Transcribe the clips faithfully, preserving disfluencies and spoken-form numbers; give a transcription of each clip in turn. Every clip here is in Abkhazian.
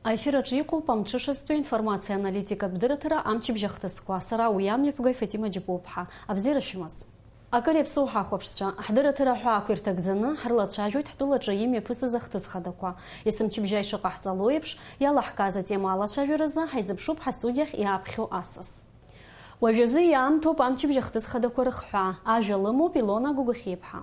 Аефир аҿы иҟоуп амҽышазтәи информациа аналитикатә дырраҭара амчыбжь ахҭысқәа. Сара уи амҩаԥгаҩ Фатима Џьапуаԥҳа. Абзиара шәымаз. Акыр иаԥсоу ҳахәаԥшцәа, ҳдырраҭара аҳәаақәа ирҭагӡаны, ҳрылацәажәоит ҳтәылаҿы имҩаԥысыз ахҭыс хадақәа. Есымчыбжьа ишыҟаҳҵало еиԥш, иалаҳкааз атема алацәажәаразы ҳаизыԥшуп ҳастудиахь иааԥхьо асас. Уажәазы иаамҭоуп амчыбжь ахҭыс хадақәа рыхҳәаа. Ажәа лымоуп Илона Гәыгәхьиаԥҳа.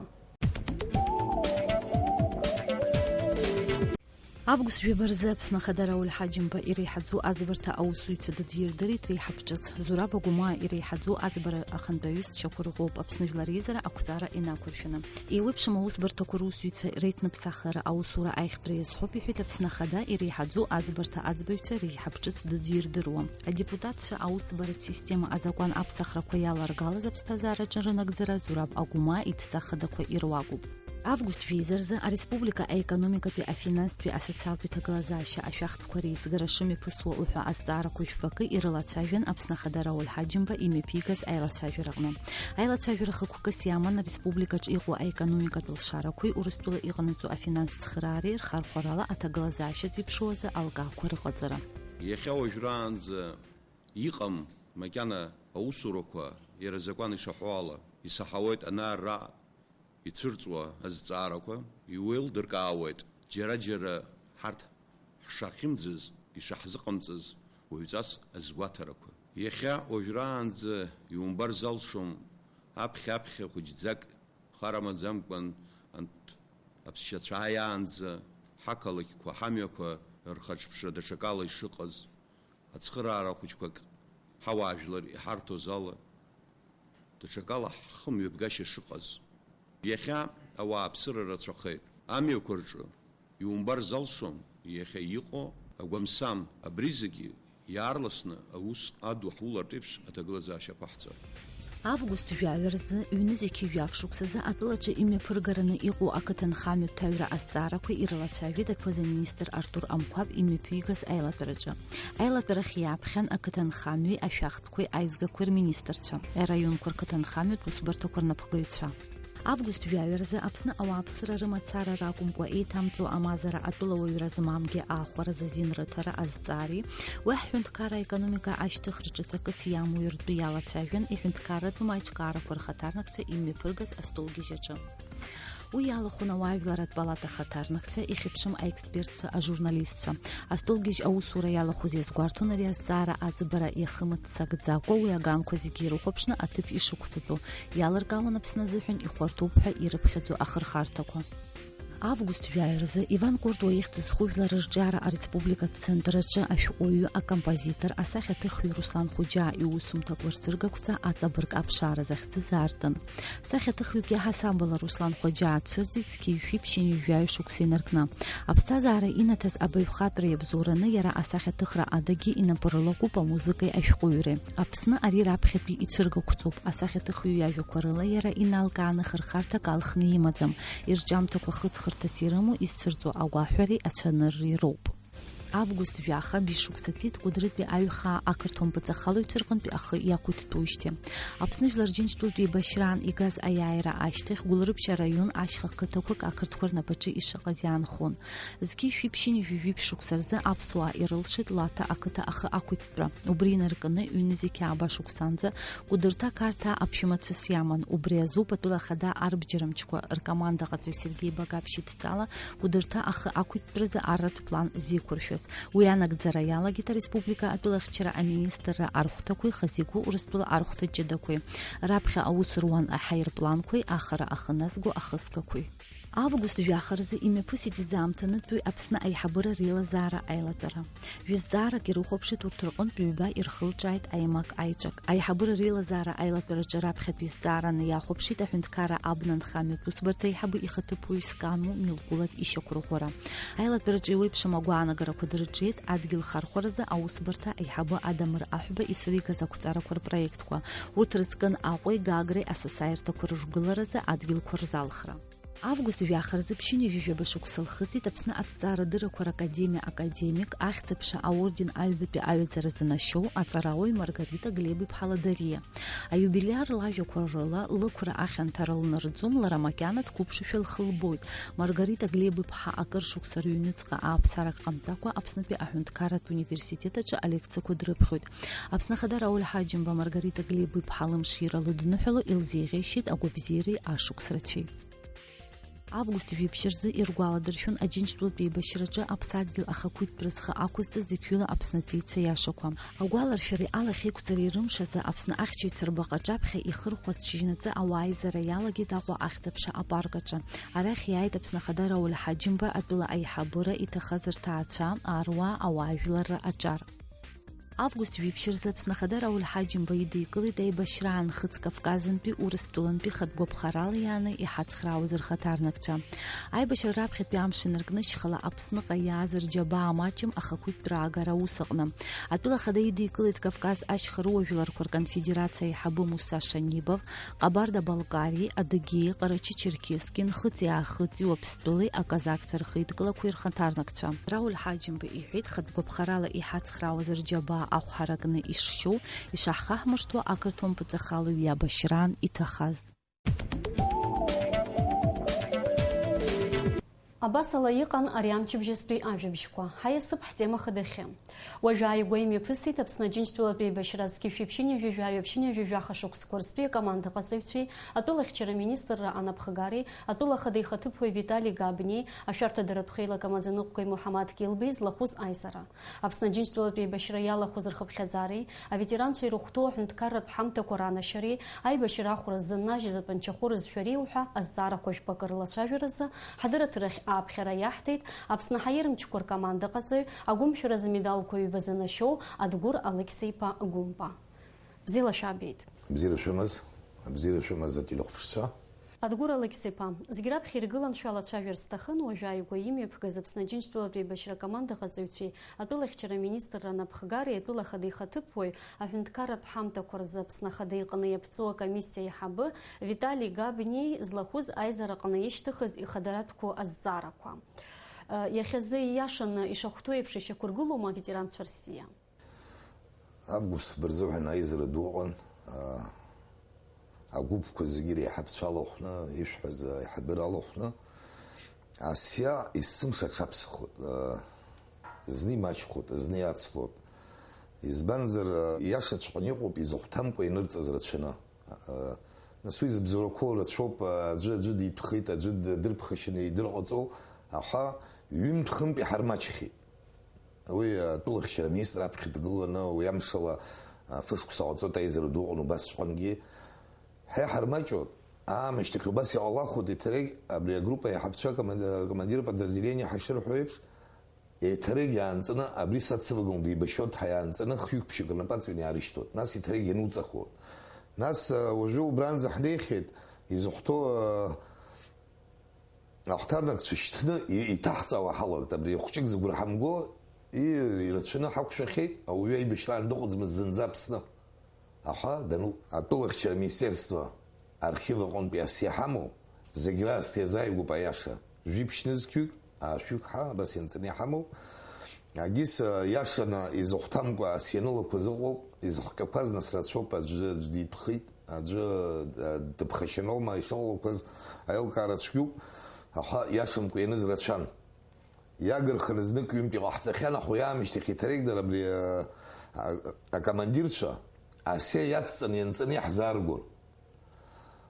Август жәаба рзы Аԥсны Ахада Рауль Ҳаџьымба иреиҳаӡоу аӡбарҭа аусзуҩцәа дыдирдырит реиҳаб ҿыц. Зураб Агәымаа иреиҳаӡоу аӡбара ахантәаҩы зшьақәырӷәӷәоуп Аԥсны жәлар реизара ақәҵара инақәыршәаны. Еиуеиԥшым аусбарҭақәа русзуҩцәа реиҭныԥсахлара аусура аиӷьтәра иазҳәоуп, иҳәеит Аԥсны Ахада иреиҳаӡоу аӡбарҭа аӡбаҩцәа реиҳаб ҿыц дыдирдыруа. Адепутатцәа аусбаратә система азакәан аԥсахрақәа иаларгалаз аԥсҭазаараҿы рынагӡара Зураб Агәымаа идҵа хадақәа ируакуп. Август жәеиза рзы ареспублика аекономикатәи, афинанстәи, асоциалтәи ҭагылазаашьа ашәахтәқәа реизгара шымҩаԥысуа уҳәа азҵаарақәа жәбакы ирылацәажәан Аԥсны Ахада Рауль Ҳаџьымба имҩаԥигаз аилацәажәараҟны. Аилацәажәара хықәкыс иаман ареспубликаҿ иҟоу аекономикатә лшарақәеи Урыстәыла иҟанаҵо афинанстә цхыраареи рхархәарала аҭагылазаашьа зеиԥшроу азы алкаақәа рыҟаҵара. Иахьа уажәраанӡа иҟам макьана аусурақәа, иара азакәан ишаҳәо ала, исаҳауеит анаарра ицәырҵуа азҵаарақәа, иуеилдыркаауеит џьара-џьара ҳарҭ ҳшахьымӡаз, ишаҳзыҟамҵаз уаҩҵас азгәаҭарақәа. Иахьа уажәраанӡа иумбар залшом аԥхьа-аԥхьа хәыҷӡак хар амаӡамкәан анҭ аԥсшьацәа ааиаанӡа ҳақалақьқәа, ҳамҩақәа рхаҿԥшра даҽакала ишыҟаз, ацхыраара хәыҷқәак ҳауаажәлар иҳарҭоз ала, даҽакала ҳхымҩаԥгашьа шыҟаз. Иахьа ауааԥсыра рацәахеит. Амҩақәа рҿы иумбар залшом иахьа иҟоу агәамсам. Абри зегьы иаарласны аус аду ҳулартә еиԥш аҭагылазаашьа ақәаҳҵап. Август жәаҩа рзы, ҩнызқьи жәаф шықәсазы атәылаҿы имҩаԥыргараны иҟоу ақыҭанхамҩатә ҭаҩра азҵаарақәа ирылацәажәеит аԥыза-министр Артур Амқәаб имҩаԥигаз аилатәараҿы. Аилатәарахь иааԥхьан ақыҭанхамҩеи ашәахтә Қәеи аизгақәеи рминистрцәа, араионқәа рқыҭанхамҩатә усбарҭақәа рнапхгаҩцәа. Август жәаҩа рзы Аԥсны ауааԥсыра рымацара ракәымкәа, еиҭамҵуа амазара атәылауаҩра змамгьы аахәара зазин рыҭара азҵаареи, уи ҳҳәынҭқарра аекономика ашьҭыхра ҿыц акыс иамоуи ртәы иалацәажәан, иҳәынҭқарратәым аиҿкаарақәа рхаҭарнакцәа имҩаԥыргаз астолгьежь аҿы. Уи иалахәын ауаажәларратә палата ахаҭарнакцәа, ихьыԥшым аекспертцәа, ажурналистцәа. Астолгьежь аусура иалахәыз иазгәарҭон ари азҵаара аӡбара иахымыццакӡакәа, уи аганқәа зегьы ирыхәаԥшны аҭыԥ ишықәҵатәу, иалыркаауан Аԥсны азыҳәан ихәарҭоуп ҳәа ирыԥхьаӡо ахырхарҭақәа. Август жәаҩа рзы Иван Кортуа ихьӡ зху жәлар рырҿиара ареспубликатә центр аҿы ашәҟәыҩҩы, акомпозитор, асахьаҭыхҩы Руслан Хуџьаа иусумҭақәа рцәыргақәҵа аҵабырг аԥшаара захьӡыз аартын. Сахьаҭыхҩык иаҳасабала Руслан Хуаџьаа дцәырҵит зқьи жәшәи ԥшьынҩажәи жәаҩа шықәса инаркны. Аԥсҭазаара инаҭаз абаҩхатәра иабзоураны иара асахьаҭыхра адагьы инапы рылакуп амузыкеи ашәҟәыҩреи. Аԥсны ари раԥхьатәи ицәыргақәҵоуп. Асахьаҭыхҩы иажәақәа рыла иара иналкааны хырхарҭак алхны имаӡам. Ирҿиамҭақәа хыҵхырҭас ирымоу изцәырҵуа агәаҳәареи ацәанырреи роуп. Август жәаха, бжьшықәса ҵит Кәыдрытәи аҩхаа ақырҭуа мпыҵахалаҩцәа рҟынтәи ахы иақәиҭтәуижьҭеи. Аԥсны Жәлар Џьынџьтәылатә еибашьраан игаз аиааира ашьҭахь, Гәылрыԥшь араион ашьха қыҭақәак ақырҭқәа рнапаҿы ишыҟаз иаанхон. Зқьи жәшәи ԥшьынҩажәи жәиԥшь шықәса рзы аԥсуаа ирылшеит Лаҭа ақыҭа ахы ақәиҭтәра. Убри инаркны, ҩнызқьи ааба шықәсанӡа Кәыдырҭа Қарҭаа аԥшәмацәас иаман. Убри азоуп атәыла ахада арбџьармчқәа ркомандаҟаҵаҩ Сергеи Багаԥшь идҵала Кәыдырҭа ахы ақәиҭтәразы арратә план зеиқәыршәаз. Уи анагӡара иалагеит ареспублика атәылахьчара аминистрра архәҭақәеи хазигәы Урыстәыла архәҭа ҷыдақәеи, раԥхьа аус руан аҳаирпланқәеи ахара ахы назго ахысгақәеи. Август жәаха рзы имҩаԥысит зӡаамҭанытәи Аԥсны аиҳабыра реилазаара аилатәара. Жәызҵаарак ирыхәаԥшит урҭ рҟынтә ҩба ирхылҿааит аимак-аиҿак. Аиҳабыра реилазаара аилатәараҿы раԥхьатәи зҵаараны иахәаԥшит аҳәынҭқарра абна анхамҩатә усбарҭа аиҳабы ихаҭыԥуаҩ Сканму Милкулат ишьақәырӷәӷәара. Аилатәараҿы еиуеиԥшым агәаанагарақәа дырҿиеит адгьыл хархәаразы аусбарҭа аиҳабы Адамыр Аҳәба ицәыригаз ақәҵарақәа рпроектқәа. Урҭ рызкын Аҟәеи Гагреи асасааирҭақәа рыргәыларазы адгьылқәа рзалхра. Август жәаха рзы ԥшьынҩажәи жәаба шықәса лхыҵит Аԥсны аҭҵаарадыррақәа ракадемиа академик, ахьӡ-аԥша аорден аҩбатәи аҩаӡара занашьоу аҵарауаҩ Маргарита Глеб-иԥҳа Ладариа. Аиубилиар лажәақәа рыла, лықәра ахьанҭара лнарӡом, лара макьана дқәыԥшышәа лхы лбоит. Маргарита Глеб-иԥҳа акыр шықәса рыҩныҵҟа ааԥсарак ҟамҵакәа Аԥснытәи аҳәынҭқарратә университет аҿы алекциақәа дрыԥхьоит. Аԥсны Ахада Рауль Ҳаџьымба Маргарита Глеб-иԥҳа лымшира лыдныҳәало илзеиӷьеишьеит агәабзиареи ашықәс рацәеи. Август жәиԥшь рзы иргәаладыршәон Аџьынџьтәылатә еибашьраҿы аԥсадгьыл ахақәиҭтәра зхы ақәызҵаз зықьҩыла Аԥсны аҵеицәа иашақәа. Агәаларшәареи алахьеиқәҵареи рымш азы Аԥсны ахьчаҩцәа рбаҟа аҿаԥхьа ихырхәарц шьыжьнаҵы ауааизара иалагеит Аҟәа ахьӡ-аԥша апарк аҿы. Арахь иааит Аԥсны Ахада Рауль Ҳаџьымба атәыла аиҳабыра иҭахаз рҭаацәа, аруаа, ауаажәларра аҿар. Август жәиԥшь рзы Аԥсны Ахада Рауль Ҳаџьымба идикылеит аибашьраан Нхыҵ Кавказынтәи Урыстәылантәи хатә гәаԥхарала иааны иҳацхраауаз рхаҭарнакцәа. Аибашьра раԥхьатәи амш инаркны шьхала Аԥсныҟа иааз рџьабаа маҷым ахақәиҭтәра аагара аус аҟны. Атәыла Ахада идикылеит Кавказ ашьха рыуажәларқәа рконфедерациа аиҳабы Муса Шанибов, Ҟабарда-Балкариеи, Адыгеи, Ҟарачы-Черкески, Нхыҵи Аахыҵи, Уаԥстәылеи аказакцәа рхеидкылақәеи рхаҭарнакцәа. Рауль Ҳаџьымба иҳәеит, хатә гәаԥхарала иҳацхраауаз рџьабаа ахә ҳаракны ишшьоу, ишаҳхаҳмыршҭуа ақырҭуа мпыҵахалаҩ иабашьраан иҭахаз. Абасала иҟан ари амчыбжьазтәи ажәабжьқәа. Ҳаиасып ҳтема хадахьы. Уажә ааигәа имҩаԥысит Аԥсны Аџьынџьтәылатә еибашьра зқьышәи ԥшьынҩажәи жәаҩа ԥшьынҩажәи жәаха шықәсқәа рзтәи акомандаҟаҵаҩцәеи, атәылахьчара министрра анапхгареи, атәыла ахада ихаҭыԥуаҩ Витали Габниеи, ашәарҭадаратә хеилак амаӡаныҟәгаҩ Муҳаммад Кьылбеи злахәыз аизара. Аԥсны Аџьынџьтәылатә еибашьра иалахәыз рхыԥхьаӡареи, аветеранцәа ирыхәҭоу аҳәынҭқарратә ҳамҭақәа ранашьареи, аибашьра ахәра ззыннажьыз атәанчахәы рызшәареи уҳәа азҵаарақәа жәпакы рылацәажәаразы ҳадырраҭарахь ааԥхьара иаҳҭеит Аԥсны ҳаирмчқәа ркомандаҟаҵаҩ, агәымшәаразы медалқәа ҩба занашьоу Адгәыр Алықьса-иԥа Гәымпа. Бзиала шәаабеит. Бзиара шәымаз, бзиара шәымаз ателехәаԥшцәа. Адгәыр Алықьса-иԥа, зегь раԥхьа иргылан шәалацәажәар сҭахын, уажә ааигәа имҩаԥгаз Аԥсны Аџьынџьтәылатә еибашьра акомандаҟаҵаҩцәеи атәылахьчара аминистрра анапхгареи атәыла ахада ихаҭыԥуаҩ, аҳәынҭқарратә ҳамҭақәа рзы Аԥсны Ахада иҟны иаԥҵоу акомиссиа аиҳабы Витали Габниеи злахәыз аизара аҟны ишьҭыхыз ихадаратәқәоу азҵаарақәа. Иахьазы ииашаны ишахәҭоу еиԥш ишьақәыргылоума аветеранцәа рсиа? Август фба рзыҳәан аизара ду ыҟан, аа, агәыԥқәа зегьы реиҳабцәа алахәны, ишәҳәаз аиҳабыра алахәны, асиа есымша аҽаԥсахуеит, аа, зны имаҷхоит, зны иацлоит. Избанзар, аа, иашаҵәҟьаны иҟоуп изыхәҭамкәа инырҵаз рацәаны. Аа, нас уи зыбзоурақәоу рацәоуп, аа, аӡәы, аӡәы дитәхеит, аӡәы д-, дырԥхашьаны идырҟаҵоу, аха ҩынтә-хынтә иҳармаҷхеит. Уи атәылахьчара аминистр аԥхьа дгыланы, уи амшала, а, фышықәса ҟаҵоит аизара ду ыҟан убасҵәҟьангьы. Ҳа иҳармаҷуан, аамышьҭахь убас иҟалахуан, еиҭарагь абри агруппа аиҳабцәа акоман-, акомандир подразделение ҳашырҳәо еиԥш, еиҭарагь иаанҵаны абри сацывагылан деибашьуан, ҳа иаанҵаны хҩык-ԥшьҩык рнапы аҵҩны иаарышьҭуан, нас еиҭарагь иануҵахуан. Нас, а, уажәы убранӡа ҳнеихьеит, изыхәҭоу, а, Ахәҭарнакцәа шьҭны и-, иҭаҳҵауа ҳалагт, абри хәҷык зыгәра ҳамго, и-, ирацәаны ҳақәшәахьеит, ауаҩы аибашьраан дыҟаӡамызт зынӡа Аԥсны. Аха дануп, атәылахьчара аминистерство архив аҟынтә иас иҳамоу, зегь раасҭа иазааигәоуп аиаша. Жәиԥшь нызқьҩык, аашәҩык ҳа, абас ианҵаны иҳамоуп. Агьыс, а, иашаны изыхәҭамкәа асианылақәа зыҟоуп, изыхҟьақәаз нас рацәоуп, аӡәы, аӡә дитәхеит, аӡәы, а, дыԥхашьаноума, ишыҟалақәаз аилкаара цәгьоуп, аха иашамкәа ианыз рацәан. Иагырханы знык ҩынтә иҟаҳҵахьан, аха уи аамышьҭахь еиҭарекдар абри, а, а, акомандирцәа асиа иацҵаны ианҵаны иаҳзааргон.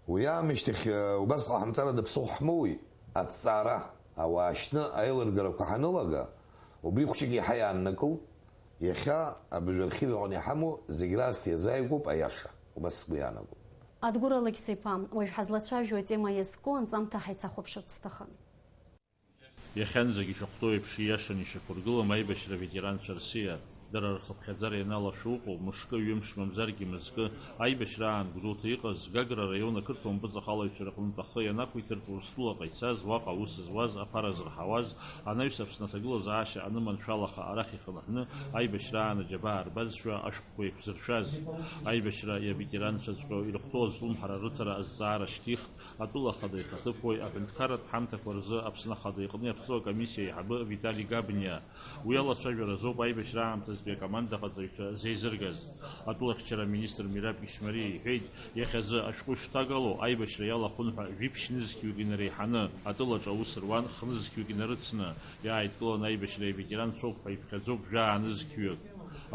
Уи аамышьҭахь, э, убас ҟаҳамҵарада ԥсыхәа ҳмоуит, аҭҵаара, ауаа шьны аилыргарақәа ҳанылага, убри хәҷык иаҳа иааннакылт, иахьа абыржәы архив аҟны иҳамоу зегь раасҭа иазааигәоуп аиаша, убас сгәы иаанагоит. Адгәыр Алықьса-иԥа, уажә ҳазлацәажәо атема иазку анҵамҭа ҳаицахәаԥшырц сҭахын. Иахьанӡагь ишахәҭоу еиԥш, ииашаны ишьақәыргылам аибашьра аветеранцәа рсиа. Дара рхыԥхьаӡара ианалашәо ыҟоуп, мышкы, ҩымш, мамзаргьы мызкы. Аибашьраан Гәдоуҭа иҟаз Гагра араион ақырҭуа мпыҵахалаҩцәа рҟынтә ахы ианақәиҭыртә Урыстәыла ҟаиҵаз, уаҟа аус зуаз, аԥара зырҳауаз, анаҩс Аԥсны аҭагылазаашьа аныманшәалаха арахь ихынҳәны аибашьраан аџьабаа рбазшәа ашәҟәқәа еиқәзыршәаз, аибашьра иаветеранцәаҵәҟьоу ирыхәҭоу азҿлымҳара рыҭара азҵаара шьҭихт атәыла ахада ихаҭыԥуаҩ, аҳәынҭқарратә ҳамҭақәа рзы Аԥсны Ахада иҟны иаԥҵоу акомиссиа аиҳабы Витали Габниа. Уи алацәажәара азоуп аибашьра аамҭазтәи акомандаҟаҵаҩцәа зеизыргаз. Атәылахьчара аминистр Мераб Ишмариа иҳәеит, иахьазы ашәҟәы шҭагало аибашьра иалахәын ҳәа жәиԥшь нызқьҩык инареиҳаны, атәылаҿы аус руан хнызқьҩык инарыцны, иааидкыланы аибашьра иаветеранцәоуп ҳәа иԥхьаӡоуп жәаа нызқьҩык.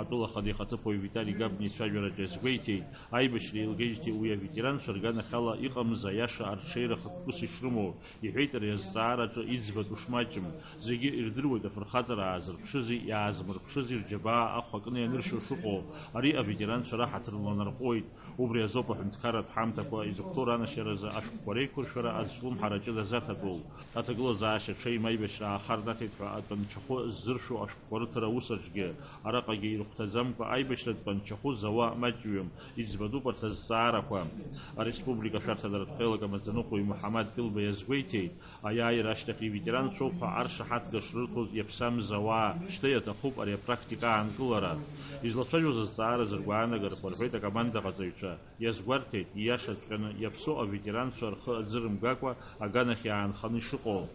Атәыла ахада ихаҭыԥуаҩ Витали Габниа ицәажәараҿы иазгәеиҭеит, аибашьра еилгеижьҭеи уи аветеранцәа рганахьала иҟамыз аиаша арҽеира хықәкыс ишрымоу, иҳәеит ари азҵаараҿы иӡбатәу шмаҷым. Зегьы ирдыруеит афырхаҵара аазырԥшызи иаазмырԥшызи рџьабаа ахә акны ианыршьо шыҟоу. Ари аветеранцәа раҳаҭыр ланарҟәуеит. Убри азоуп аҳәынҭқарратә ҳамҭақәа изыхәҭоу ранашьаразы ашәҟәқәа реиқәыршәара азҿлымҳара ҷыда заҭатәоу. Аҭагылазаашьа ҽеим аибашьра аахарнаҭеит ҳәа атәанчахәы ззыршәу ашәҟәқәа рыҭара аус аҿгьы, араҟагьы ирыхәҭаӡамкәа аибашьратә тәанчахәы зауа маҷҩым, иӡбатәуп арҭ азҵаарақәа. Ареспублика ашәарҭадаратә хеилак амаӡаныҟәгаҩ Муҳаммад Пилба иазгәеиҭеит, аиааира ашьҭахь иветеранцәоуп ҳәа аршаҳаҭга шрырҭоз иаԥсамыз ауаа, шьҭа иаҭахуп ари апроктика аанкылара. Излацәажәоз азҵаара зыргәаанагарақәа рҳәеит акомандаҟаҵаҩцәа. Иазгәарҭеит, ииашаҵәҟьаны, иаԥсоу аветеранцәа рхы аӡырымгакәа аганахь иаанханы ишыҟоу.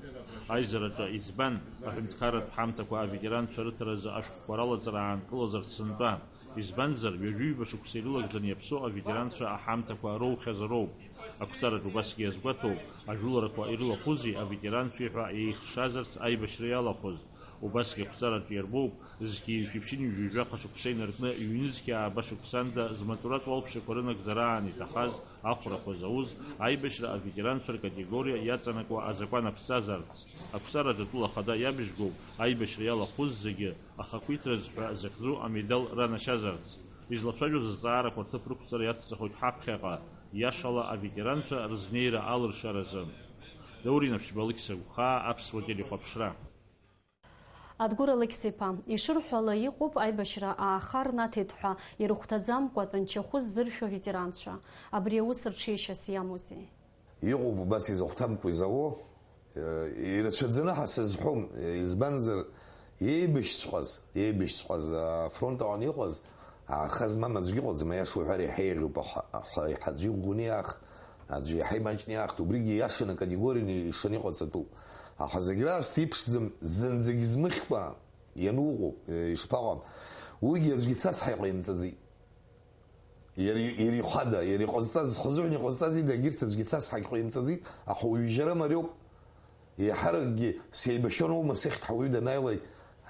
Аизараҿы иӡбан, аҳәынҭқарратә ҳамҭақәа аветеранцәа рыҭаразы ашәҟәқәа ралаҵара аанкылазарц сынтәа. Избанзар, ҩажәи-ҩба шықәса ирылагӡаны иаԥсоу аветеранцәа аҳамҭақәа роухьазароуп. Ақәҵараҿы убасгьы иазгәаҭоуп, ажәыларақәа ирылахәызи аветеранцәеи ҳәа еихшазарц аибашьра иалахәыз. Убасгьы ақәҵараҿы иарбоуп, зқьи жәшәи ԥшьынҩажәи жәаха шықәса инаркны ҩнызқьи ааба шықәсанда зматуратә уалԥшьақәа рынагӡараан иҭахаз ахәрақәа зауз аибашьра аветеранцәа ркатегориа иаҵанакуа азакәан аԥсҭазаарц. Ақәҵараҿы атәыла ахада иабжьгоуп аибашьра иалахәыз зегьы ахақәиҭраз ҳәа захьӡу амедал ранашьазарц. Излацәажәоз азҵаарақәа рҭыԥ рықәҵара иацҵахоит ҳаԥхьаҟа, иашала аветеранцәа рызнеира алыршаразы. Даур Инаԥшьба, Алықьса Гәхаа, Аԥсуа телехәаԥшра. Адгәыр Алықьса-иԥа, ишырҳәала иҟоуп, аибашьра аахарнаҭеит ҳәа ирыхәҭаӡамкәа атәанчахәы ззыршәо аветеранцәа. Абри аус рҽеишьас иамоузеи? Иҟоуп убас изыхәҭамкәа изауо, ирацәаӡаны ҳәа сызҳәом, избанзар, еибашьҵәҟьаз, еибашьҵәҟьаз, афронт аҟны иҟаз, ааха змам аӡәгьы ыҟаӡам, аиаша уҳәар, иаҳа еиӷьуп, аха, аха иаҳа аӡәы иӷәӷәаны иаах, аӡәы иаҳа имаҷны иаахт, убригьы иашаны, категорианы ишаны иҟаҵатәуп. Аха зегь раасҭа иԥшӡам, зынӡагь змыхькәа иануҟоуп, ишԥаҟам? Уигьы аӡәгьы цас ҳаиҟаимҵаӡеит. Иара, иара ихада, иара иҟазҵаз, зхазыҳәан иҟазҵаз ида, егьырҭ аӡәгьы цас ҳаиҟаимҵаӡеит, аха уҩжьара мариоуп. Еиҳаракгьы сеибашьроума сыхьҭ ҳауаҩы данааилак,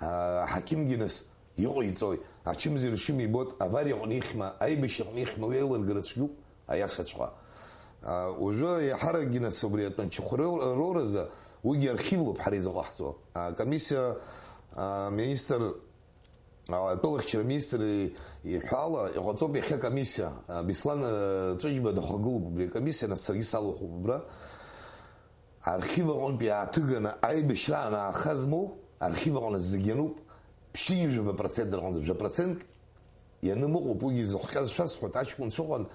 аа, аҳақьымгьы нас иҟаиҵои? Ачымазаҩ ршьым ибоит, авариа аҟны ихьма, аибашьра аҟны ихьма, уи аилыргара цәгьоуп, аиашаҵәҟьа. Аа, уажәы еиҳаракгьы нас убри атәанчахәы роу-, роуразы уигьы архивлоуп ҳара изыҟаҳҵо. Акомиссиа, аа, министр Атәылахьчара аминистр иҳәала, иҟаҵоуп иахьа акомиссиа. Беслан Ҵәыџьба дахагылоуп убри акомиссиа, нас саргьы салахәуп убра. Архив аҟынтә иааҭыганы аибашьра анаахазмоу, архив аҟны зегь иануп, ԥшьынҩажәаба процент рҟынӡа жәа процентк ианым ыҟоуп, уигьы зыхҟьаз шәасҳәоит, аҷкәынцәа ыҟан,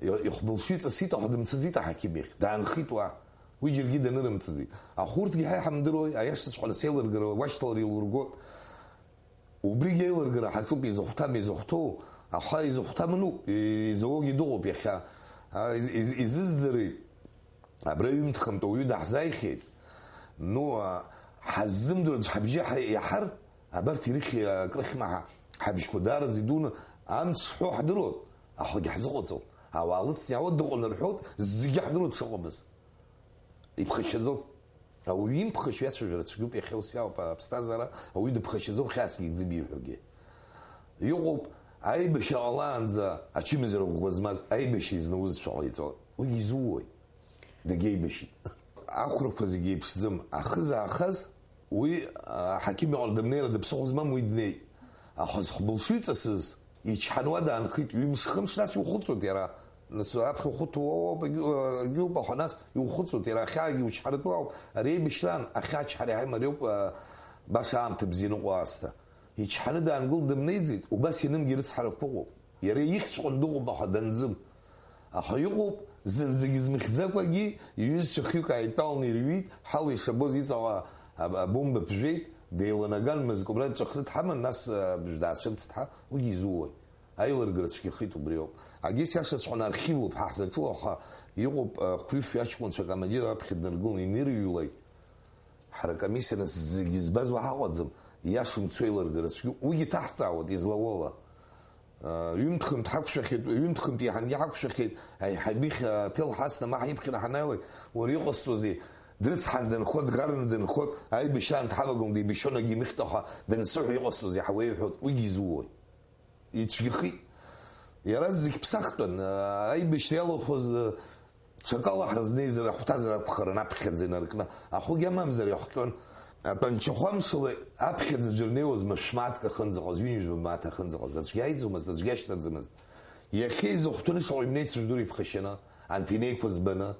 ихәбылшьы иҵасит, аха дымцаӡеит аҳақьым иахь, даанхеит уа. Уи џьаргьы данырымцаӡеит. Аха урҭгьы ҳа иҳамдыруеи, аиашаҵәҟьа нас еилыргара, уашьҭалара илургоит. Убригь аилыргара ҳаҿуп, изыхәҭам, изыхәҭоу, аха изыхәҭам ануп, изаугьы дыҟоуп иахьа. А, из-, из-, изызӡарыи, абра ҩымҭхантә ауаҩы даҳзааихьеит. Ну, а, ҳаззымдыруа аӡә ҳабжьы ҳа-, иаҳар, абарҭ ирыхьи акрыхьма ҳа-, ҳабжьқәа даараӡа идуны, амц шҳәо ҳдыруан, ахәагьы ҳзыҟаҵом. Ауаа лыцны иаауа дыҟан рҳәоит, зегьы ҳдыруан дшыҟамыз. Иԥхашьаӡом. Ауаҩы имԥхашьо иацәажәара цәгьоуп, иахьа ус иалоуп аԥсҭазаара, ауаҩы дыԥхашьаӡом хьаасгьы икӡам ииҳәогьы. Иҟоуп, аибашьра ҟалаанӡа ачымазара ӷәӷәа змаз, аибашьра изнаузшәа ҟаиҵо, уигьы изууеи? Дагьеибашьит. Ахәрақәа зегьы еиԥшӡам, ахы заахаз, уи, аҳақьым иҟны дымнеира дыԥсыхәа змам, уи днеит. Аха зхәбылшыҩ ҵасыз, ичҳан уа даанхеит, ҩымш-хымш нас иухыҵуеит иара. Нас аԥхьа ухыҵуа уоуп, егьу-, егьуп, аха нас иухыҵуеит иара, ахьаагьы учҳаратәы ауп, ари аибашьраан ахьаачҳара иаҳа имариоуп, а, баша аамҭа бзианы ыҟоу аасҭа. Ичҳаны даангылт, дымнеиӡеит, убас ианымгьы рыцҳарақәа ыҟоуп. Иара ихьӡ ҟны дыҟоуп, аха данӡым. Аха иҟоуп, зынӡагь змыхьӡакәагьы, иҩызцәа хҩык ааидтәаланы ирҩит, ҳала ишабоз иҵаҟа аб-, абомба ԥжәеит, деиланаган, мызкы убра дҵәахны дҳаман, нас, а, бжә даацәырҵт ҳа, уигьы изууеи? Аилыргара цәгьахеит убриоуп. Агьыс иашаҵәҟьаны архивлоуп ҳа ҳзаҿу, аха иҟоуп, а, хәҩышәи аҷкәынцәа акомандир аԥхьа днаргыланы инырыҩлеит. Ҳара акомиссиа нас зегьы збаз уаҳа ыҟаӡам, иашамцо еилыргара цәгьоуп, уигьы ҭаҳҵаауеит, излауала. Ҩымҭхынтә ҳақәшәахьеит, ҩымҭхынтә еиҳангьы ҳақәшәахьеит, аиҳабы ихь аҭел ҳасны ма ҳиԥхьаны ҳанаалак, уара иҟасҵозеи? Дрыцҳан дынхот, дӷарны дынхот, аибашьраан дҳавагылан деибашьуан, агьимыхьт, аха дансыҳәа иҟасҵозеи ҳәа уеиҳәот, уигьы изууеи? Ицәгьахеит. Иара зегь ԥсахтәын, аибашьра иалахәыз, ҽакала ҳазнеизар, ахәҭазар акәхарын аԥхьаӡа инаркны, ахәгьы амамзар иахҟьон. Атәанчахәы амшала аԥхьаӡа џьара неиуазма шә-мааҭк ахынӡаҟаз, ҩынҩажәа мааҭ ахынӡаҟаз, аӡәгьы аиӡомызт, аӡәгьы ашьҭаӡамызт. Иахьа изыхәҭаны шаҟа имнеицыз жәдыруа иԥхашьаны, анҭинеиқәа збаны,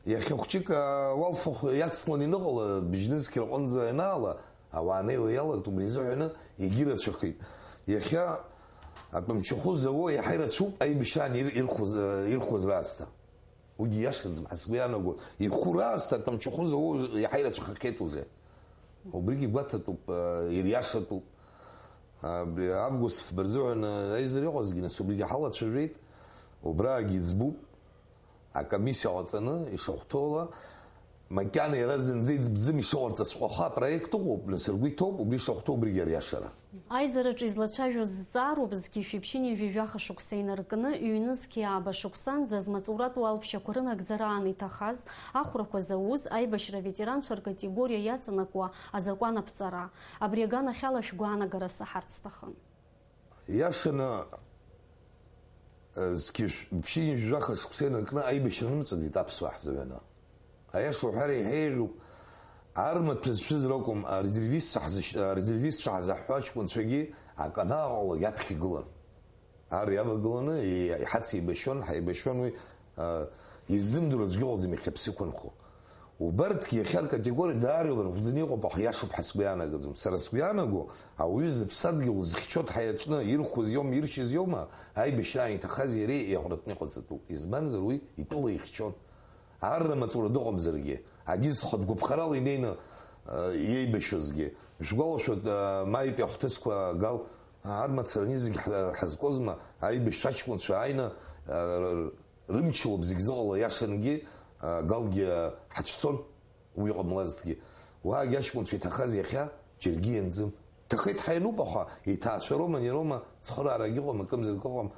иахьа хәҷык, а, уалфахә иацлон иныҟала, быжьнызқьра аҟынӡа ианаала, ауаа анеиуа иалагт, убри изыҳәаны егьирацәахеит. Иахьа атәамчахәы зауа иаҳа ирацәоуп аибашьраан ир-, ирхәыз, а, ирхәыз раасҭа. Уигьы иашаӡам ҳәа сгәы иаанагоит. Ихәы раасҭа атәамчахәы зауа иаҳа ирацәахахьеит узы. Убригьы гәаҭатәуп, а, ириашатәуп. Абри август фба рзыҳәан, а, аизара иҟазгьы, нас, убригьы ҳалацәажәеит. Убраагьы иӡбуп. Акомиссиа ҟаҵаны, ишахәҭоула, макьана иара зынӡа иӡбӡым ишыҟарҵаҵәҟьахо апроект ыҟоуп, нас ргәы иҭоуп, убри ишахәҭоу убригьы ариашара. Аизараҿы излацәажәоз зҵаароуп, зқьи жәшәи ԥшьынҩажәи жәаха шықәса инаркны, ҩ-нызқьи ааба шықәсанӡа змаҵуратәу алԥшьақәа рынагӡара аан иҭахаз, ахәрақәа зауз, аибашьра аветеранцәа ркатегориа иаҵанакуа азакәан аԥҵара. Абри аганахьала шәгәаанагара саҳарц сҭахын. Иашаны, э, зқьи жәшә-, ԥшьынҩажәи жәаха шықәса инаркны аибашьра нымҵәаӡеит аԥсуаа ҳзыҳәаны. Аиаша уҳәар еиҳа еиӷьуп, армаҭәа зцәыз ракәым, арезервистцәа ҳзышь-, арезервистцәа ҳзаҳҳәо аҷкәынцәагьы аканааҟалак аԥхьа игылан. Ар иавагыланы и-, иҳацеибашьуан, ҳаибашьуан уи, а, иззымдыруа аӡәгьы ыҟаӡам иахьа ԥсы иқәынхо. Убарҭгьы иахьа ркатегориа даара иларҟәӡаны иҟоуп, аха иашоуп ҳәа сгәы иаанагӡом. Сара сгәы иаанаго, ауаҩы зыԥсадгьыл зыхьчо дҳаиаҿны, ирхәыз иоума, иршьыз иоума, аибашьраан иҭахаз иареи еиҟәратәны иҟаҵатәуп. Избанзар, уи итәыла ихьчон. Арра маҵура дыҟамзаргьы, агьызхо дгәаԥхарала инеины, э, иеибашьуазгьы. Шәгәалашәоит, э, маитәи ахәҭысқәа Гал, ар мацара ани зегь ҳа-, ҳазкозма, аибашьцәа аҷкәынцәа ааины, э, р-, рымчалоуп зегь зыҟало, иашангьы, э, Галгьы, э, ҳацәцон, уи ҟамлазҭгьы. Уаагьы аҷкәынцәа иҭахаз иахьа џьаргьы ианӡым. Ҭахеит ҳәа иануп, аха иҭаацәароума, аниароума, цхыраарагьы ыҟам, акымзарак ыҟам,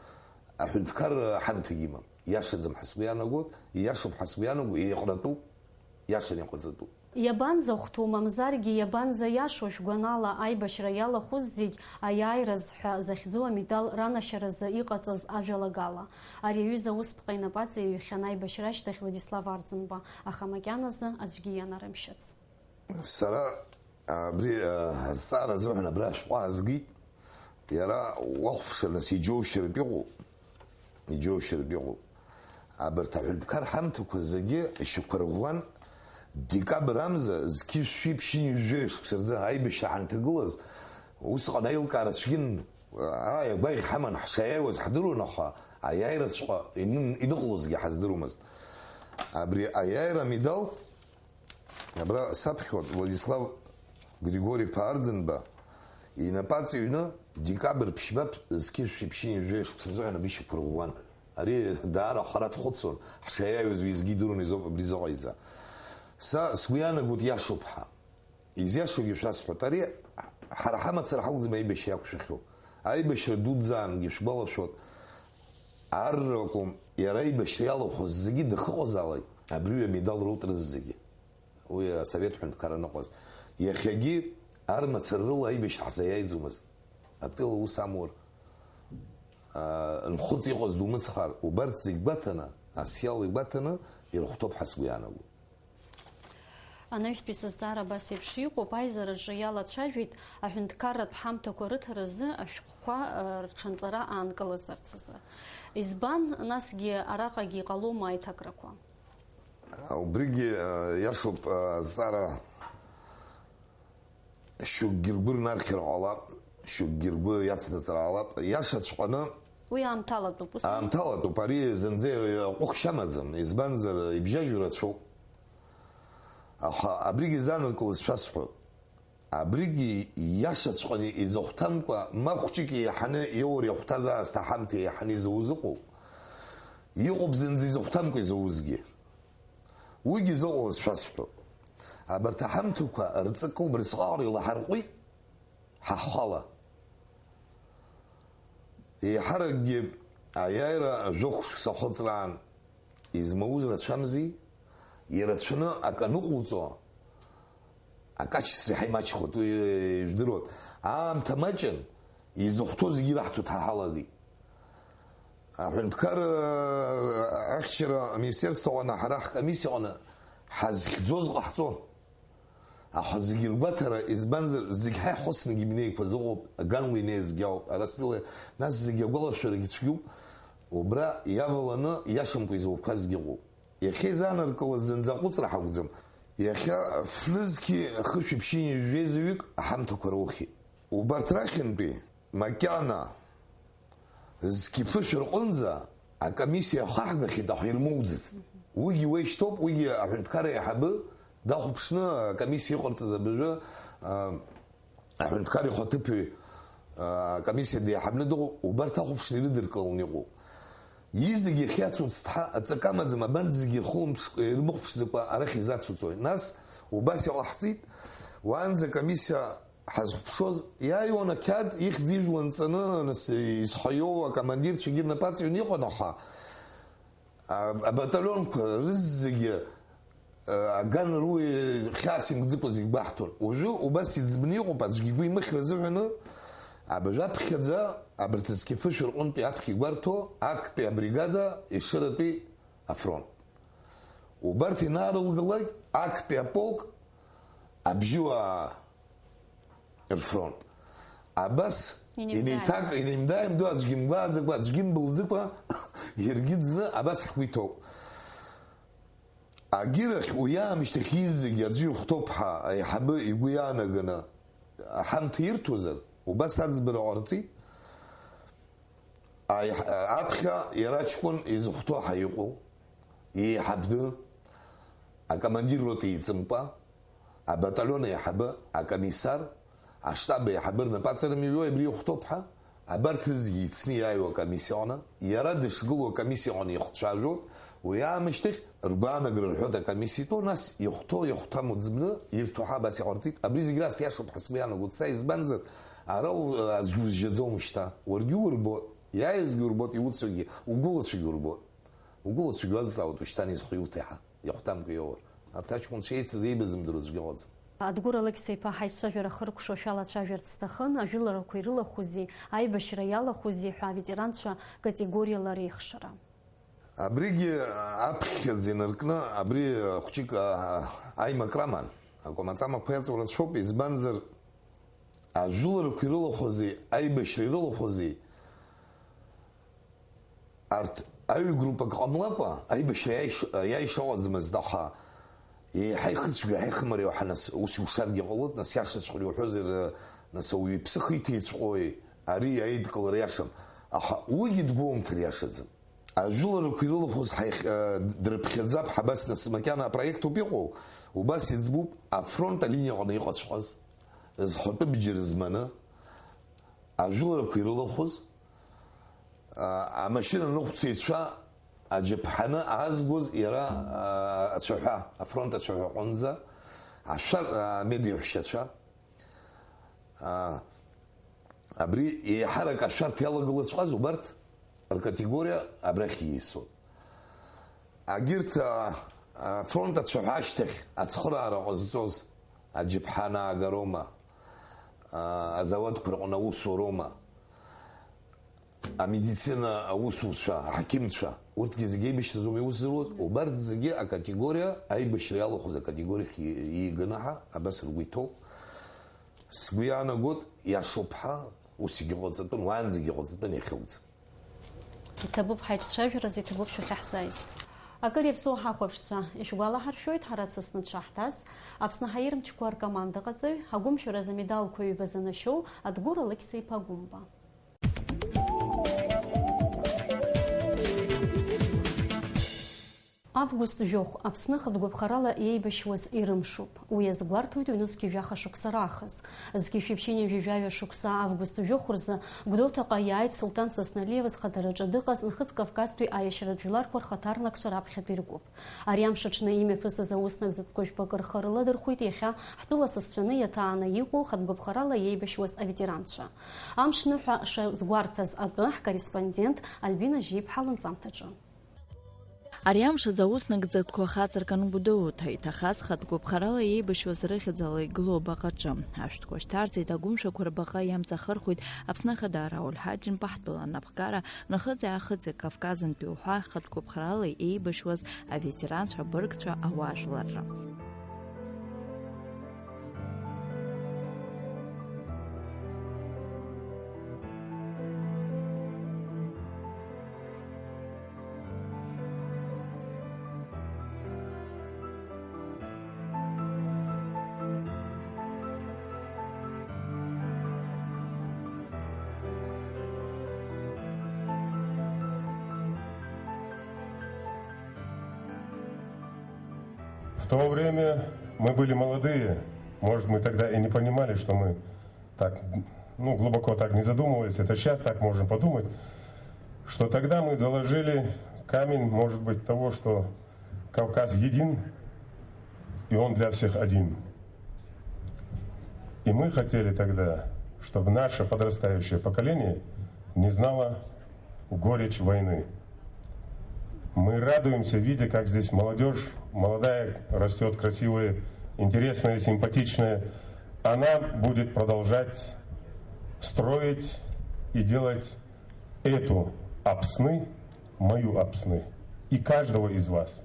аҳәынҭқарра ҳамҭагьы имам. Иашаӡам ҳәа сгәы иаанагоит, ииашоуп ҳәа сгәы иаанагоит, еиҟәратәуп, иашан иҟаҵатәуп. Иабанӡахәҭоу, мамзаргьы иабанӡаиашоу, шәгәанала, аибашьра иалахәыз зегь аиааираз ҳәа захьӡу амедал ранашьаразы иҟаҵаз ажәалагала. Ари аҩыза аусԥҟа инапаҵаҩ иҩхьан аибашьра ашьҭахь Владислав Арӡынба, аха макьаназы аӡәгьы ианарымшьыц. Сара абри, а, азҵаара азыҳәан абра ашәҟәы аазгеит. Иара уахәаԥшыр, нас, иџьоушьартә иҟоуп. Иџьоушьартә иҟоуп. Абарҭ аҳәынҭқар ҳамҭақәа зегьы ишьақәырӷәӷәан, декабр амза зқьи жәшәи ԥшьынҩажәи жәаҩа шықәса рзы аибашьра ҳанҭагылаз, усҟан аилкаара цәгьан, ааи, агәаӷь ҳаман, ҳшаиааиуаз ҳдыруан, аха аиааираҵәҟьа ины-, иныҟәлозгьы ҳаздыруамызт. Абри аиааира амедал Абра саԥхьоит Владислав Григори-иԥа Арӡынба инапы аҵыҩны, декабр ԥшьба зқьи жәшәи ԥшьынҩажәи жәаҩа шықәса азыҳәан абри ишьақәырӷәӷәан. Ари даара ахара дхәыцуан, ҳшаиааиуаз уеизгьы идыруан изоуп абри изыҟаиҵа. Са сгәы иаанагоит иашоуп ҳәа. Изиашоугьы шәасҳәоит. Ари ҳара ҳамацара ҳакәӡам аибашьра иақәшәахьоу. Аибашьра дуӡӡаангьы шәгәалашәоит. Ар ракәым, иара аибашьра иалахәыз зегьы дахыҟазаалак, абри амедал роуит рызегьы. Уи асовет ҳәынҭқарра аныҟаз. Иахьагьы ар мацара рыла аибашьра ҳзаиааиӡомызт. Атәыла ус амур, аа, нхәыҵ иҟаз думыцхар, убарҭ зегь гәаҭаны, асиал игәаҭаны ирыхәҭоуп ҳәа сгәы иаанагоит. Анаҩстәи сызҵаара абас еиԥш иҟоуп, аизараҿы иалацәажәеит аҳәынҭқарратә ҳамҭақәа рыҭаразы ашәҟәқәа, э, рҽанҵара аанкылазарц азы. Избан, насгьы араҟагьы иҟалома аиҭакрақәа? Убригьы, э, иашоуп, э, азҵаара шьоукгьы ргәы рнархьыр ҟалап. шьоукгьы ргәы иацнаҵраалап, иашаҵәҟьаны. Уи аамҭалатәуп, ус? Аамҭалатәуп, ари зынӡа аҟәыхшьа амаӡам, избанзар, ибжьажьу рацәоуп. Аха абригьы изанаркылаз шәасҳәап. Абригьы иашаҵәҟьаны изыхәҭамкәа, ма хәҷык еиҳаны иоур иахәҭаз аасҭа ҳамҭа еиҳаны изауз ыҟоуп. Иҟоуп зынӡа изыхәҭамкәа изаузгьы. Уигьы зыҟалаз шәасҳәап. Абарҭ аҳамҭақәа рҵакы убрысҟаҟара илаҳарҟәит ҳахала. Еиҳаракгьы аиааира жәохә шықәса ахыҵраан измауз рацәамзи, ирацәаны акы аныҟауҵо, акачество иаҳа имаҷхоит, уи, э, ижәдыруан. Аамҭа маҷын, изыхәҭоу зегьы ираҳҭоит ҳәа ҳалагеит. Аҳәынҭқар, э, ахьчара аминистерство аҟны ҳара ҳкомиссиа аҟны ҳазхьӡоз ҟаҳҵон. Аха зегьы ргәаҭара, избанзар, зегь ҳаихәыцны гимнеиқәа зыҟоуп, аганла инеизгьы ауп, арыстәыла, нас зегьы агәалашәарагьы цәгьоуп, убра иаваланы иашамкәа изуқәазгьы ыҟоуп. Иахьа изаанаркылаз зынӡа аҟәыҵра ҳақәӡам. Иахьа фнызқьи хышәи ԥшьынҩажәи жәеизаҩык аҳамҭақәа роухьеит. Убарҭ рахьынтәи макьана зқьи фышәи рҟынӡа акомиссиа ахаҳгахьеит, аха ирмоуӡацт. Уигьы уеишьҭоуп, уигьы аҳәынҭқар аиҳабы дахәаԥшны акомиссиа иҟарҵаз абыржәы, а, аҳәынҭқар ихаҭыԥуаҩ, а, акомиссиа деиҳабны дыҟоуп, убарҭ ахәаԥшны ирыдыркыланы иҟоуп. Изегьы иахьацуц ҳа аҵакы амаӡам, абарҭ зегьы ирхылымԥш-, ирмыхәԥшӡакәа арахь изацуҵои? Нас убас иҟаҳҵеит, уаанӡа акомиссиа ҳазхәаԥшуаз, иааиуан ақьаад, ихьӡ ижәла нҵаны, нас изхаиоу акомандирцәагьы рнапы аҵҩны иҟан, аха, а, абаталионқәа рызегьы, а, аган руи хьаас имкӡыкәа зегь гәаҳҭон. Уажәы убас иӡбны иҟоуп, аӡәгьы игәы имыхьыр азыҳәаны, абыржә аԥхьаӡа, абарҭ зқьы фышәи рҟынтәи аԥхьа игәарҭо, актәи абригада, Ешыратәи афронт. Убарҭ инаарылгалак, актәи аполк, абжьыуаа рфронт. Абас инеимда-, инеиҭак-, инеимда-ааимдо, аӡәгьы мгәааӡакәа, аӡәгьы мбылӡыкәа, иаргьы ӡны абас ҳгәы иҭоуп. Агьырахь уи аамышьҭахь изегьы аӡәы ихәҭоуп ҳәа аиҳабы игәы иаанаганы аҳамҭа ирҭозар, убас аӡбара ҟарҵеит. Аиҳ-, аԥхьа иара ҷкәын изыхәҭоу ҳәа иҟоу, еиҳабды, акомандир рота еиҵымкәа, абаталион аиҳабы, акомиссар, аштаб аиҳабы рнапаҵара мҩои абри ихәҭоуп ҳәа, абарҭ рызегьы ицны иааиуа акомиссиа аҟны, иара дышгылоу акомиссиа аҟны ихцәажәоит, уи аамышьҭахь ргәаанагара рҳәоит акомиссиа итәоу, нас ихәҭоу, ихәҭаму ӡбны ирҭо ҳәа абас иҟарҵеит. Абри зегь раасҭа иашоуп ҳәа сгәы иаанагоит са, избанзар, ара у-, аӡәгьы узжьаӡом шьҭа. Уаргьы урбоит, иааизгьы урбоит, иуцугьы, угәылацәагьы урбоит. Угәылацәагьы уазҵаауеит ушьҭан изхиуҭеи ҳәа, ихәҭамкәа иоур. Арҭ аҷкәынцәа еицыз еибазымдыруа аӡәгьы ыҟаӡам. Адгәыр Алықьса-иԥа ҳаицәажәара хыркәшоушәа алацәажәарц сҭахын, ажәыларақәа ирылахәызи, аибашьра иалахәызи ҳәа аветеранцәа категориала реихшара. Абригьы аԥхьаӡа инаркны, абри хәҷык, а, аимак раман. Акәамаҵамақәа иаҵоу рацәоуп, избанзар, ажәыларақәа ирылахәызи, аибашьра ирылахәызи, арҭ аҩ-группак ҟамлакәа, аибашьра иааиш-, иааиша ыҟаӡамызт, аха еиҳа ихыцәгьоу, еиҳа ихымариоу ҳәа, нас, ус иушаргьы ҟалоит, нас, иашаҵәҟьаны иуҳәозар, нас, ауаҩы иԥсы хиҭа иҵҟьои, ари аидкылара иашам, аха уигьы дгәоумҭар иашаӡам. Ажәыларақәа ирылахәыз ҳаих-, э, дрыԥхьаӡап ҳәа абас, нас, макьана апроект ауп иҟоу, убас иӡбуп, афронт алиниаҟны иҟаҵәҟьаз, зхатәы бџьар зманы, ажәыларақәа ирылахәыз, а, амашьына ныҟәцаҩцәа аџьаԥҳаны аазгоз иара, а, ацәаҳәа, афронт ацәаҳәа аҟынӡа, ашәар-, а, амедеиҳәшьацәа, а, абри еиҳарак ашәарҭа иалагылаҵәҟьаз убарҭ ркатегориа абрахь ииасуан. Агьырҭ, а, афронт ацәаҳәа ашьҭахь ацхыраара ҟазҵоз аџьаԥҳа анаагароума, а, азауадқәа рҟны аусуроума, амедицина аусуцәа, аҳақьымцәа, урҭгьы зегьы еибашьраӡоума иус зыруаз, убарҭ зегьы акатегориа, аибашьра иалахәыз акатегориахь и-, ииганы ҳәа абас ргәы иҭоуп. Сгәы иаанагоит, иашоуп ҳәа, ус егьыҟаҵатәын, уаанӡагьы иҟаҵатәын, иахьакәӡам. Иҭабуп ҳаиҿцәажәараз, иҭабуп шәахьаҳзааиз. Акыр иаԥсоу ҳахәаԥшцәа, ишәгәалаҳаршәоит, ҳара дсасны дшаҳҭаз, Аԥсны ҳаирмчқәа ркомандаҟаҵаҩ, агәымшәаразы амедалқәа ҩба занашьоу Адгәыр Алықьса-иԥа Гәымба. Август жәохә Аԥсны хатә гәаԥхарала еибашьуаз ирымшуп. Уи азгәарҭоит ҩнызқьи жәаха шықәса раахыс. Зқьи жәшәи ԥшьынҩажәи жәаҩа шықәса август жәохә рзы Гәдоуҭаҟа иааит Сулҭан Сасналиев зхадараҿы дыҟаз Нхыҵ Кавказтәи аиашьаратә жәларқәа рхаҭарнакцәа раԥхьатәи ргәыԥ. Ари амш аҽны имҩаԥысыз ауснагӡатәқәа жәпакы рхы рыладырхәит иахьа ҳтәыла сасцәаны иаҭааны иҟоу хатә гәаԥхарала иеибашьуаз аветеранцәа. Амш ныҳәа шазгәарҭаз атәы ҳкорреспондент Альбина Жьиԥҳа лынҵамҭаҿы. Ари амш азы ауснагӡатәқәа хацыркын Гәдоуҭа, иҭахаз хатә гәаԥхарала еибашьуаз рыхьӡала игылоу абаҟаҿы. Ашәҭқәа шьҭарҵеит, агәымшәақәа рбаҟа иамҵахырхәеит Аԥсны Ахада Рауль Ҳаџьымба ҳтәыла анапхгара, Нахыҵи-аахыҵи Кавказынтәи уҳәа хатә гәаԥхарала еибашьуаз аветеранцәа, абыргцәа, ауаажәларра. В то время мы были молодые, может, мы тогда и не понимали, что мы так, ну, глубоко так не задумывались. Это сейчас так можем подумать, что тогда мы заложили камень, может быть, того, что Кавказ един, и он для всех один. И мы хотели тогда, чтобы наше подрастающее поколение не знало горечь войны. Мы радуемся, видя, как здесь молодежь, молодая, растёт красивая, интересная, симпатичная. Она будет продолжать строить и делать эту Апсны, мою Апсны, и каждого из вас.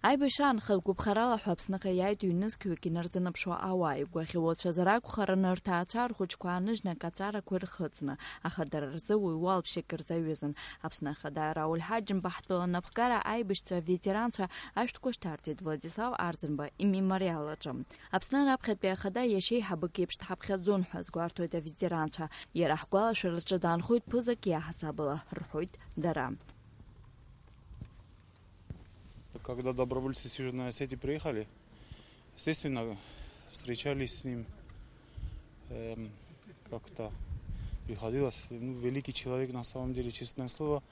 Аибашьраан хатә гәаԥхарала ҳәа Аԥсныҟа иааит ҩнызқьҩык инарзынаԥшуа ауаа, игәаӷьуа уацәазар акәхарын, рҭаацәа рхәыҷқәа ааныжьны акаҵәарақәа ирхыҵны, аха дара рзы уи уалԥшьак рзаҩызан. Аԥсны Ахада Рауль Ҳаџьымба ҳтәыла анапхгара аибашьцәа аветеранцәа ашәҭқәа шьҭарҵеит Владислав Арӡынба имемориал аҿы. Аԥсны раԥхьатәи Ахада иашьеиҳабык еиԥш дҳаԥхьаӡон ҳәа азгәарҭоит аветеранцәа. Иара ҳгәалашәараҿы даанхоит ԥызак иаҳасабала, рҳәоит дара. Когда добровольцы с Южной Осетии приехали, естественно, встречались с ним, эм, как-то приходилось, ну, великий человек, на самом деле, честное слово.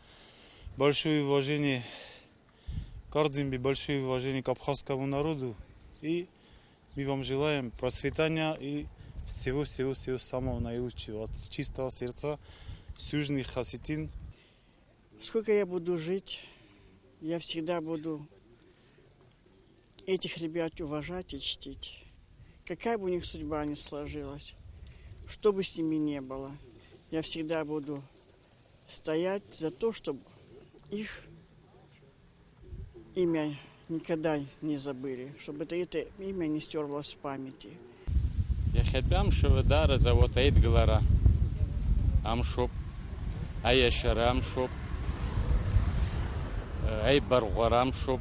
Большое уважение к Ардзинбе, большое уважение к абхазскому народу. И мы вам желаем процветания и всего-всего-всего самого наилучшего от чистого сердца с Южных Осетин. Сколько я буду жить, я всегда буду этих ребят уважать и чтить. Какая бы у них судьба ни сложилась, что бы с ними ни было, я всегда буду стоять за то, чтобы их имя никогда не забыли, чтобы это, это имя не стерлось в памяти. Иахьатәи амш даараӡа ауадаидгылара амшоуп, аиашьара амшоуп, аибарӷәӷәара амшоуп,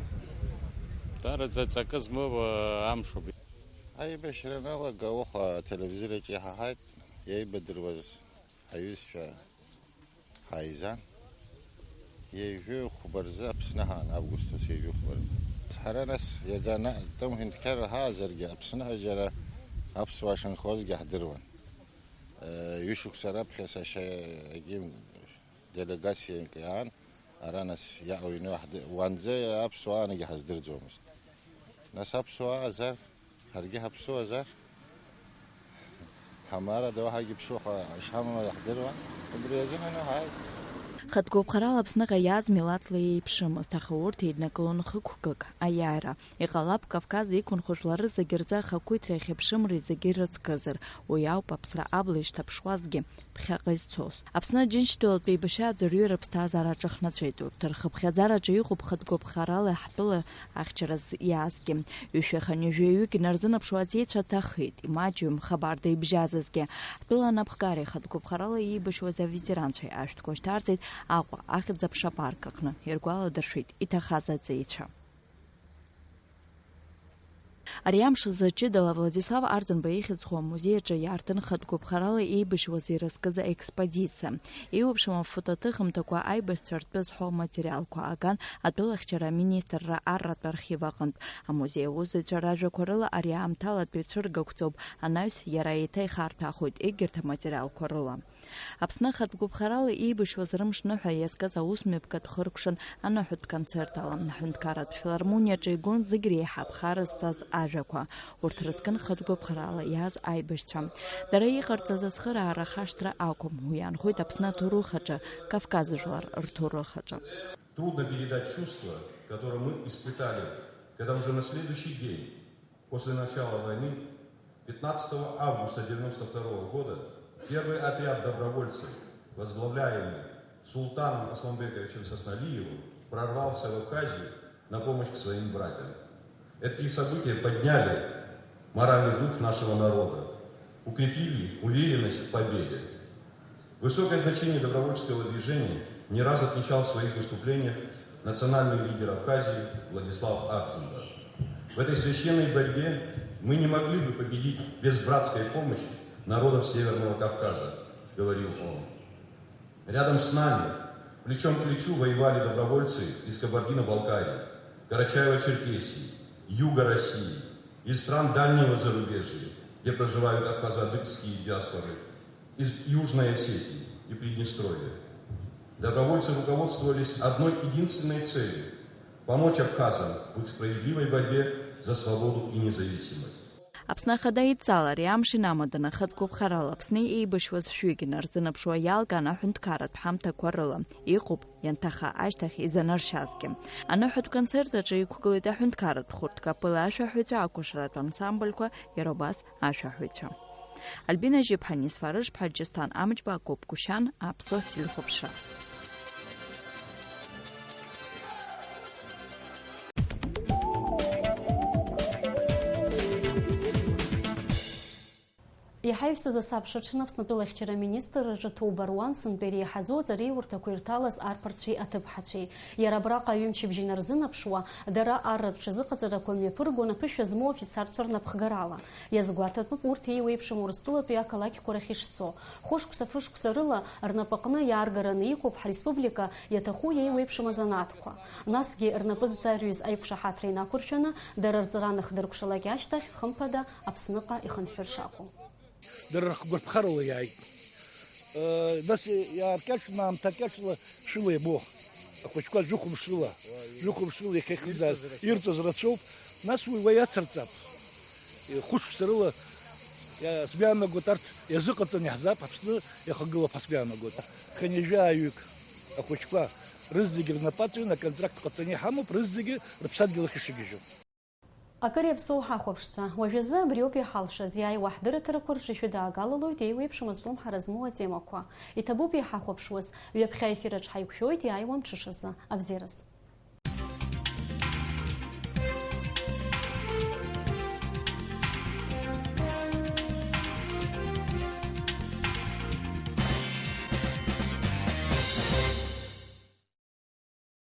даараӡа ҵакы змоу амшоуп. Аибашьра аналага уаҟа ателевизор аҿы иҳаҳаит, иеибадыруаз аҩызцәа ҳаизан. Ҩажәи хәба рзы Аԥсны ҳаан, август ус ҩажәи хәба рзы. Ҳара нас иага ана-, тәым ҳәынҭқарра ҳаазаргьы, Аԥсныҟа џьара аԥсуаа шынхозгьы ҳдыруан. Ҩышықәса раԥхьа сашьа егьи делегациак иаан, ара нас иаауа иныҳәа ҳды-, уанӡа аԥсуаа анагьы ҳаздырӡомызт. Нас аԥсуаа азар, ҳаргьы ҳаԥсуазар, ҳамарада уаҳагьы ԥсуа ҳәа ишҳамоу иаҳдыруан, убри азыҳәан ҳааит. Хатә гәаԥхарала Аԥсныҟа иааз милаҭла еиԥшымызт, аха урҭ еиднакылон хықәкык, аиааира. Иҟалап, Кавказ иқәынхо жәлары зегьы рзы ахақәиҭреи ахьыԥшымреи зегьы ирыцкызар, уи ауп аԥсра абла ишҭаԥшуазгьы ԥхьаҟа изцоз. Аԥсны Џьынџьтәылатәи еибашьра аӡәырҩы рыԥсҭазаара аҿыхнаҵәеит урҭ. Рхыԥхьаӡараҿы иҟоуп хатә гәаԥхарала ҳтәыла ахьчараз иаазгьы. Ҩышәи хынҩажәи ҩык инарзынаԥшуа аҵеицәа ҭахеит, имаҷҩым хабарда ибжьазызгьы. Ҳтәыла анапхгареи хатә гәаԥхарала иеибашьуаз аветеранцәеи ашәҭқәа шьҭарҵеит Аҟәа ахьӡ-аԥша апарк аҟны, иргәаладыршәеит иҭахаз аҵеицәа. Ари амш азы ҷыдала Владислав Арӡынба ихьӡ зху амузеи аҿы иаартын хатә гәаԥхарала еибашьуаз ирызкыз аекспозициа. Еиуеиԥшым афотоҭыхымҭақәа, аибашьцәа ртәы зҳәо аматериалқәа аган атәылахьчара аминистрра арратә архив аҟынтә. Амузеи аусзуҩцәа ражәақәа рыла, ари аамҭалатәи цәыргақәҵоуп, анаҩс иара еиҭа ихарҭәаахоит егьырҭ аматериалқәа рыла. Аԥсны ахатә гәаԥхарала еибашьуаз рымшныҳәа иазкыз аусмҩаԥгатә хыркәшан аныҳәатә концерт ала, аҳәынҭқарратә филармониаҿы игон зегь реиҳа аԥхара зҵаз ажәақәа. Урҭ рызкын хатә гәаԥхарала иааз аибашьцәа. Дара иҟарҵаз ацхыраара хашҭра акәым, уи аанхоит Аԥсны аҭоурых аҿы, Кавказ жәлар рҭоурых аҿы. Трудно передать чувства, которые мы испытали, когда уже на следующий день после начала войны, пятнадцатого августа девяносто второго года, первый отряд добровольцев, возглавляемый султаном Асланбековичем Сосналиевым, прорвался в Абхазию на помощь к своим братьям. Эти события подняли моральный дух нашего народа, укрепили уверенность в победе. Высокое значение добровольческого движения не раз отмечал в своих выступлениях национальный лидер Абхазии Владислав Арцинба. В этой священной борьбе мы не могли бы победить без братской помощи народов Северного Кавказа, говорил он. Рядом с нами, плечом к плечу, воевали добровольцы из Кабардино-Балкарии, Карачаево-Черкесии, Юга России, из стран дальнего зарубежья, где проживают абхазо-адыгские диаспоры, из Южной Осетии и Приднестровья. Добровольцы руководствовались одной единственной целью — помочь абхазам в их справедливой борьбе за свободу и независимость. Аԥсны Ахада идҵала ари амш инамаданы ахатә гәаԥхарала Аԥсны еибашьуаз шәҩык инарзынаԥшуа иалкаан аҳәынҭқарратә ҳамҭақәа рыла. Иҟоуп, ианҭаха ашьҭахь изанаршьазгьы. Аныҳәатә концерт аҿы иқәгылеит аҳәынҭқарратә хәырҭкапыла ашәаҳәаҩцәа, акәашаратә ансамбльқәа, иара убас ашәаҳәаҩцәа. Альбина Жьыԥҳа, Нисфарыжԥҳа, Џьысҭан Амҷба, Гәыԥ Гушьан, Аԥсуа телехәаԥшра. Иҳаҩсыз асабша аҽны Аԥснытәылахьчара аминистрраҿы ҭоуба руан сынтәа иреиҳаӡоу аҵареиурҭақәа ирҭалаз арԥарцәеи аҭыԥҳацәеи. Иара абраҟа аҩымчыбжь инарзынаԥшуа, дара арратә ҽазыҟаҵарақәа мҩаԥыргон аԥышәа змоу афицарцәа рнапхгарала. Иазгәаҭатәуп урҭ еиуеиԥшым Урыстәылатәи ақалақьқәа рахь ишцо. Хәышықәса-фышықәса рыла рнапаҟны иааргараны иҟоуп ҳреспублика иаҭаху еиуеиԥшым азанааҭқәа. Насгьы рнапы зҵарҩыз аиқәшаҳаҭра инақәыршәаны, дара рҵара аныхдыркәшалак ашьҭахь, хымԥада, Аԥсныҟа ихынҳәыр шакәу. Дара рхы гәарԥхарала иааит. Э, нас иааркьаҿны, аамҭа кьаҿла шәыла иабо. Ахәыҷқәа жәохәымш рыла, жәохәымш рыла иахьа ихызааз ирҵаз рацәоуп. Нас уи уа иацырҵап. Хәышықәса рыла иа-, сгәы иаанагоит, арҭ иазыҟаҵаны иаҳзаап, Аԥсны иахагылоуп ҳәа сгәы иаанагоит. Хынҩажәаҩык ахәыҷқәа рызегьы рнапы аҵҩны аконтракт ҟаҵаны иҳамоуп, рызегьы рыԥсадгьыл ахь ишыгьежьу. Акыр иаԥсоу ҳахәаԥшцәа, уажәазы абриоуп иҳалшаз, иааиуа ҳдырраҭарақәа рҿы ишәыдаагалалоит еиуеиԥшым азҿлымҳара змоу атемақәа. Иҭабуп иҳахәаԥшуаз, ҩаԥхьа аефир аҿы ҳаиқәшәоит иааиуа амҽышазы. Абзиараз.